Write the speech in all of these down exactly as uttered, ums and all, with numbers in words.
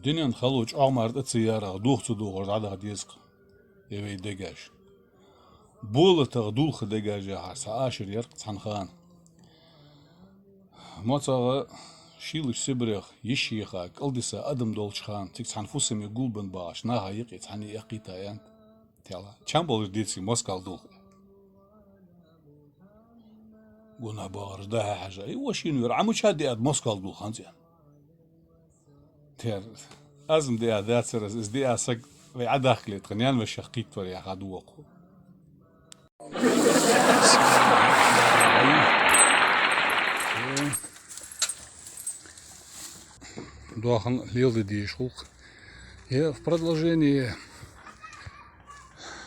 Дунен хало чӀоагӀа мара тӀа ца ярах, дохаца дохаш дӀадаха деза-кх ер вай дегаш. Болатах дулха дегаш яхар цхьа ашар яр-кх цхьан хана. МоцагӀа шийлача Сибрех йиш йийха, кӀалдиса адам долча хана, цига цхьан фусаме гулбенна багӀача наха юкъе цхьанне эккхийтта аьннад: «Тела, чам болаш деций москал дулха?» Гунахь багӀараш дӀа-хьа хьажа: «Ай, воша шийна вер, Ӏа мича диад москал дулха хӀанз?» Тера, аз-м диа дацар, аз, из диа саг вай Ӏодахкале тха наьна-вешех кхийттавар яха ду вокхо. Доахан леладе дезаш хул-кх. Е, в продолжение,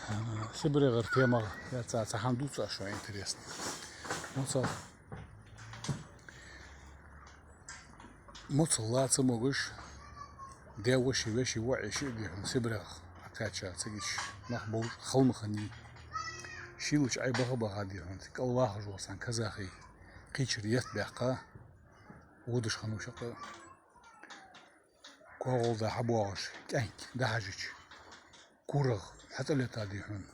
э, СибрегӀара темах я ца, цхьа хӀама дувца шоана интересно. Ну, ца. Моцал лаца могаш, даь-воший, веший воӀ, шиъ дий хьона Сибрех Ӏокхаьча, цига нах болаш хала ма хиннай. Шийлача Ӏай баха-баха дий хьона, кӀал вахаш вола цхьан казахий кхычар етт баьккха, водаш хиннав шаккха. КоагӀал да хьабоагӀаш, кӀаьнк дӀахьежача, корагӀа хьатӀалетта дий хьона,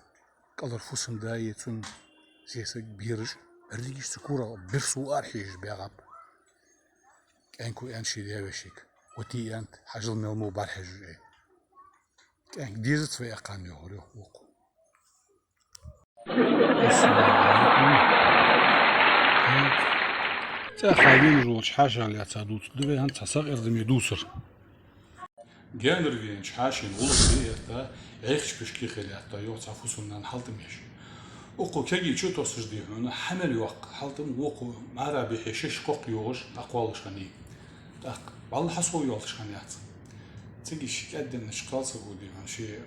кӀалара фусам-да е цун сесаг, бераш, берригаш цу корагӀа бирсо арахьежаш баьгӀаб. КӀаьнко аьннад ший даь-вешийга: «Оти, — аьннад, — хьажал, мел мо бӀарахьежаш», — аьнна. КӀаьнк дезац вай аьккхар, йоах, йоах вокхо. ЦӀаьхха венаш волча хьаьшах лаьца дувцаргда вай хӀанз цхьа сакъердаме дувцар. Гаьнара венача хьаьшийна гӀулакх тӀаэтта, Ӏехача пишке хила лаьтта, йоах, цхьа фусам-нана хьалтӀам еш. Укхо кегий чу тоссаш дий хьона, хьа мел йоккха хьалтӀам, вокхо мара бихье шиш кхокх йогӀаш, дӀакхоллаш хиннай. ТӀаккха вӀалла хьасовйоалаш хиннаяц. Цига ший кӀаьдденнача кхалсаго дий хьона, ший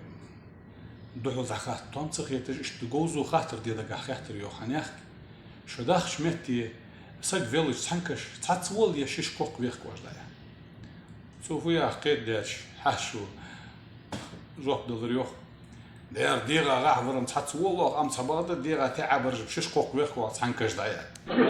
духьал дӀахатта, тхона ца хеташ, иштта говзо хаттар де дагахь хеттар, йоах, хьанехк. Шо дахача метте саг веллача цхьан каша цхьацца вола е шиш кхокх вехкаш да, аьнна. Цо фу йоах кхетадаьча, хьаьшо жоп далар, йоах: «Дера, дегӀа гӀахь вар-м цхьацца вола оаха, ам цхьабакъда, дегӀа тӀа Ӏобаржаб шиш кхокх вехкаш цхьан каша да», — аьнна.